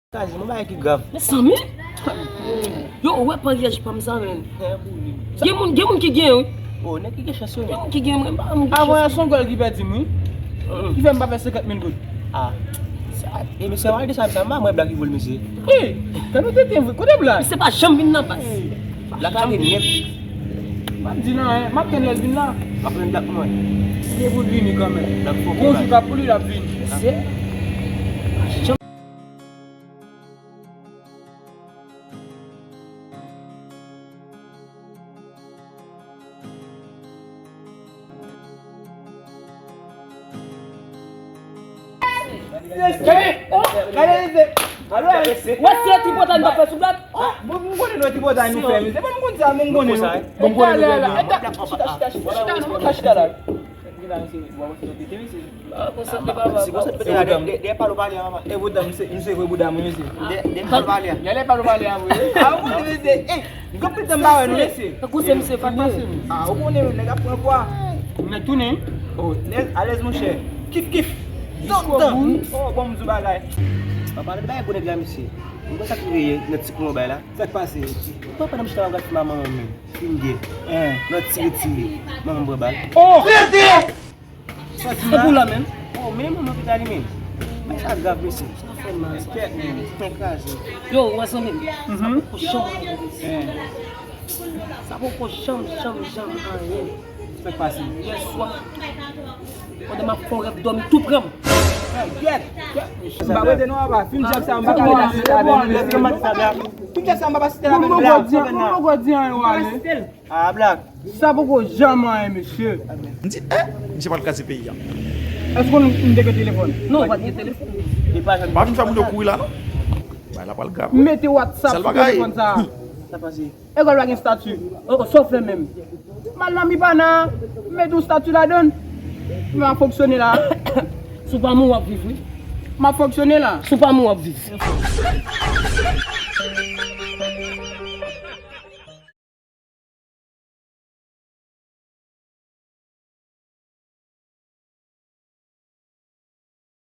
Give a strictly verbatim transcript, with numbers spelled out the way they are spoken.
Kazi, mwen bagay ki grav. Mezanmi! Yo, ou wè paryaj pa m sa, men. Gen moun, gen moun ki gen, wi. Oh, nèg ki gen chans, wi. Gen moun ki gen, mwen pa m gen chans. Avan, se yon gòl ki pèdi m, wi. Ki fè m pa fè senkant mil goud. Ah. Sa, e, mesye, mwen desann sa, mwen Black ki voye mesye. Wi, kan nou te te, kote Black? Misye pa janm vin nan baz. Black la gen nèt. M ap di nan, m ap tann lè l vin la. M ap tann Black mwen. Li pou l vini kanmenm. Black fò. Gon jou k ap pou li, l ap vini. Mesye. Gade, gade, gade, gade. Wè, se tripotay nou t ap fè sou Black. Ah, bon, m konnen nou tripotay nou fè, mesye. Bon, m konn sa, bon, m konnen nou. Bon, m konnen nou. Chita, chita, chita, chita, chita, chita la. Chita, mesye. Bon, chita, mesye. Ah, konsantre, papa. Si konsantre, pete la, dèyè, dèyè pale w pale a, papa. E bouda, misye, misye vre bouda mwen, mesye. Dèyè, dèyè pale w pale a. Dèyè pale w pale a, vre. Ah, ou konnen, mesye. Eh, m konn pete m ba wè nou, mesye. Tankou se misye fou. Ah, ou konnen, nèg ap pran pwa. Nèg tounen. Oh, nèg alèz, monchè. Kif, kif. Tan, tan. Oh, bon, m di w bagay. Papa, nèg bagay gwo nèg la, mesye. M konn sa ki reye, nèg ti koulon bay la. Sa k pase? Papa, nan m chita, m ap gad film a manman m. Fin gè. Nan tire tire. Manman m pran bal. Oh! Sòti la. Pou la menm. Oh, men manman ki ta li menm. Men sa grav, mesye. Sa fè mal, sa. Kèt, men. Mwen kraze. Yo, wè zanmi m. Sa poko janm anyen. Sa poko janm, janm, janm anyen. Sa k pase? Yè swa, pandan m ap fè yon rèv, dòmi tou pran m. Kèt, kèt. M pa rete non, papa. Film djab sa, m pa ka rete avè nou, mesye. Film djab sa, m pa pase tèt avè nou. Mwen poko di anyen, mwen poko di anyen, w ale. Ah, Black. Sa poko janm anyen, mesye. M di, eh, misye pral kraze peyi a. Èske w konnen m te gen telefòn? Non, ou pa t gen telefòn. Li pa janm. Pa vin fè moun yo kouri la, non. Bagay la pral grav, wi. Mete WhatsApp sou telefòn sa. Sa pase? Ekòl pa gen stati. Oh, oh, sa w fè menm? M al nan Mibana, m mete yon stati ladann. M ap fonksyone la. Si w pa mouri, w ap viv, wi. M ap fonksyone la. Si w pa mouri, w ap viv.